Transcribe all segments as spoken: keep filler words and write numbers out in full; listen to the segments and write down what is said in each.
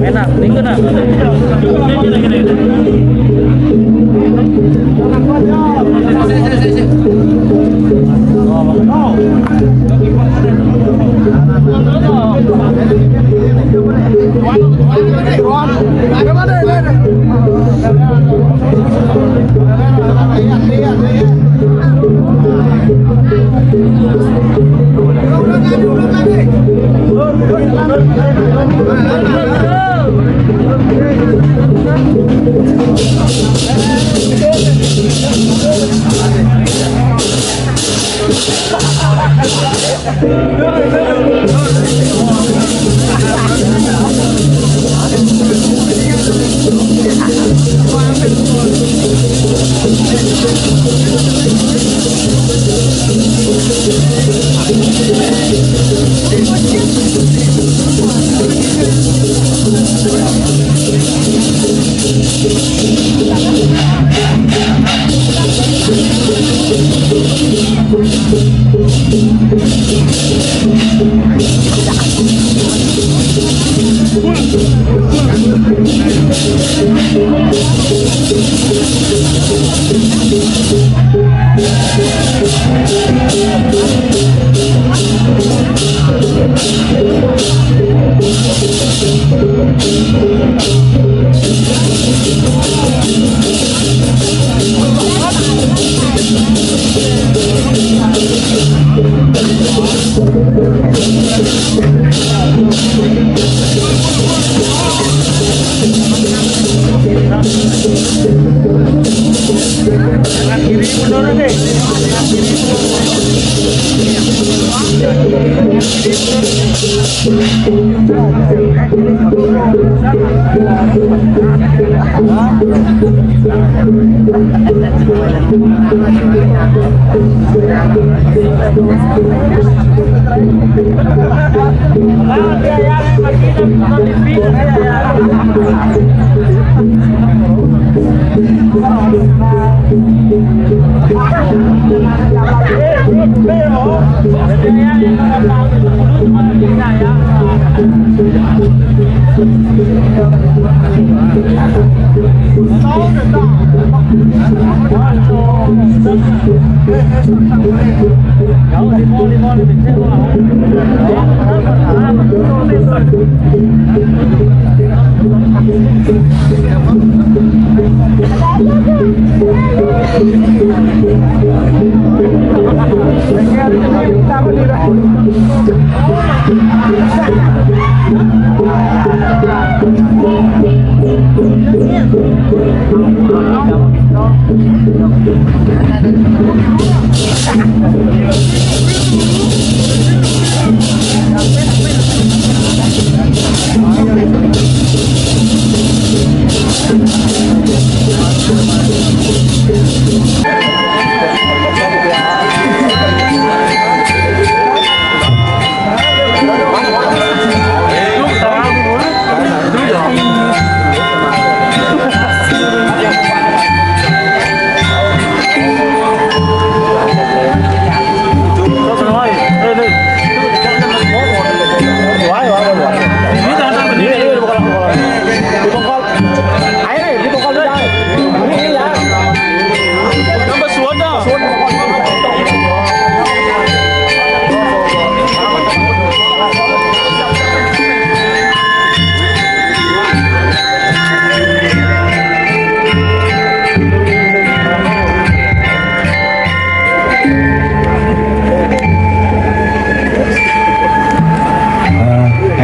Enak, tinggal dah. Ah,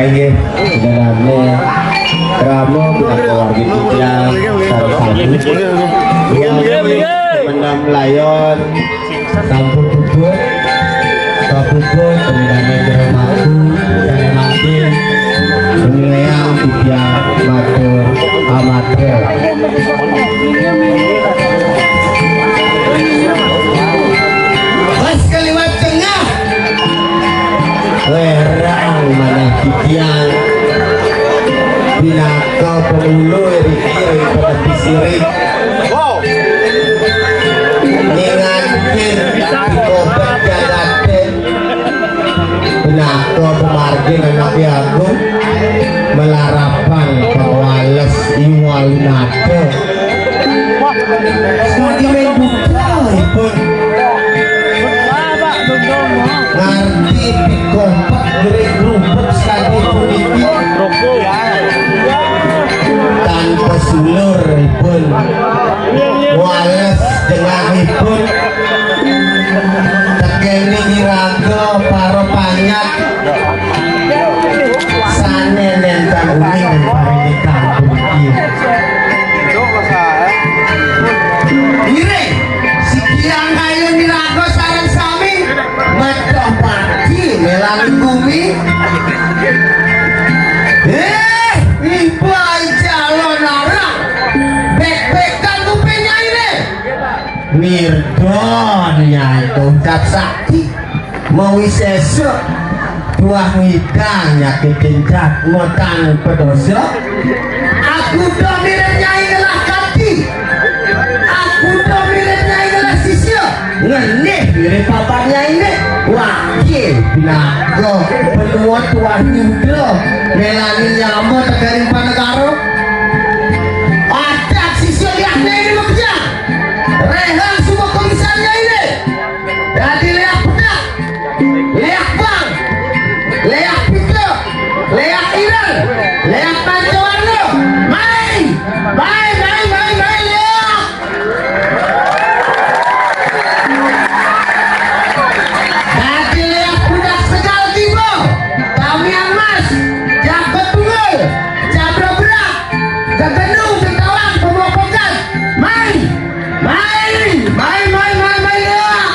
inggih, sebenarnya Rama pinaka wargi titiang sareng sami. Mendem layon sampun puput, kapuput, penilaian jero mangku, sané mangkin, penilaian titiang matur amatur. Pas kaliwat tengah. Wérang manah titiang pinaka pangulu riki ring Penepi Sirik. Ngingatin di kobet jagaté pinaka pamargin anaké agung, malarapan pangwales iwal nata. Sakadi main buka ipun. Ngarti pikompet gering grubeg sakadi puniki. Tan pasulur ipun. Wales jengahipun. Tekening iraga para panyat. Sané nénten uning parindikan puniki. Iring, sikiang kayun iraga sareng sami madoh pati mélani gumi. Eh, iba jalon arah. Bék-békan kuping nyainé. Mirdon nyai ucap sakti. Mawisésa tuah ngidang nyakitin jadma tanpa dosa. Aku do mirib nyai ngelah kati. Aku do mirib nyai ngelah sisya. Ngenih mirib papan nyainé. Wakil pinaka penua tuah nyuda. Mélani nyama tegaring panegara. Adat sisya liahné ini bekerja. Réhang suba komisan nyainé. Dadi léak pedak, léak bang, léak pita, léak ireng, léak manca warna. Mai, mai, mai, mai, mai, léak. Dadi léak budak segal tiba, tamiang mas, jaket tunggal, jabra berak, gegenung sekawan pemopokan. Mai, mai, mai, mai, mai, mai, léak.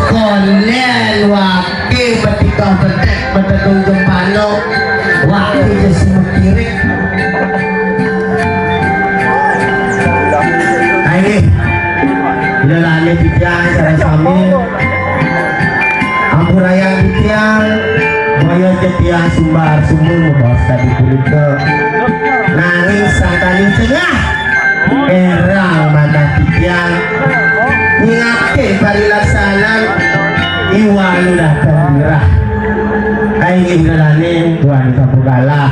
Kondén waké betikah bedék bededung gempana, waké ja sumut kirik. Nah, inggih. Lelane titiang sareng sami. Ampurayang titiang, boya titiang sumbar sumur mabaos kadi punika. Nanging Sang Tanjung Tengah, erang manah titiang, nyingakin parilaksanan, iwalu dateng lurah. Ai inggih dalane Tuan Sampurgalah.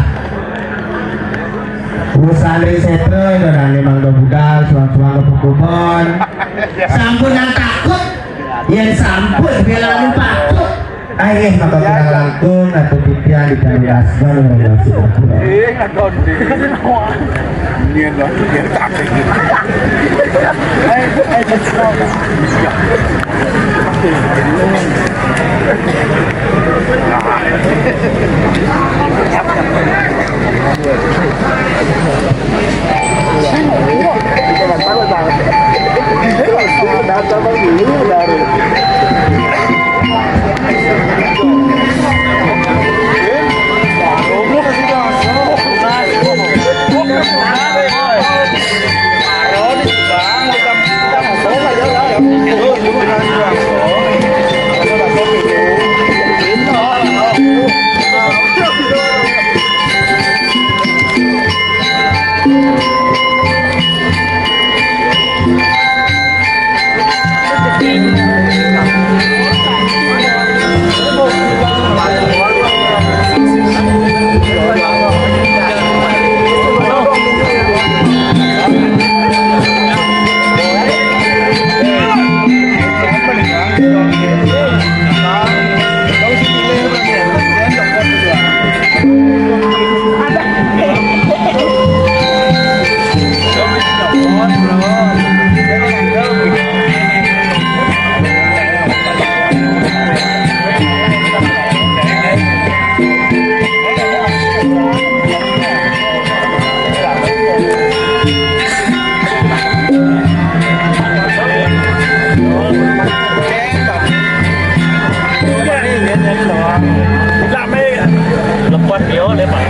Urusan ring setra, dalane mangda budal, suang-suang ka pekubon. Sampun nang takut, yen sampun belanin patut. Ayo, maka kita langkung atau titian di dalam asma yang berhasil. Eh, ngadon di. Ini adalah dia tak. Ayo, ayo, Lepas dia lepas.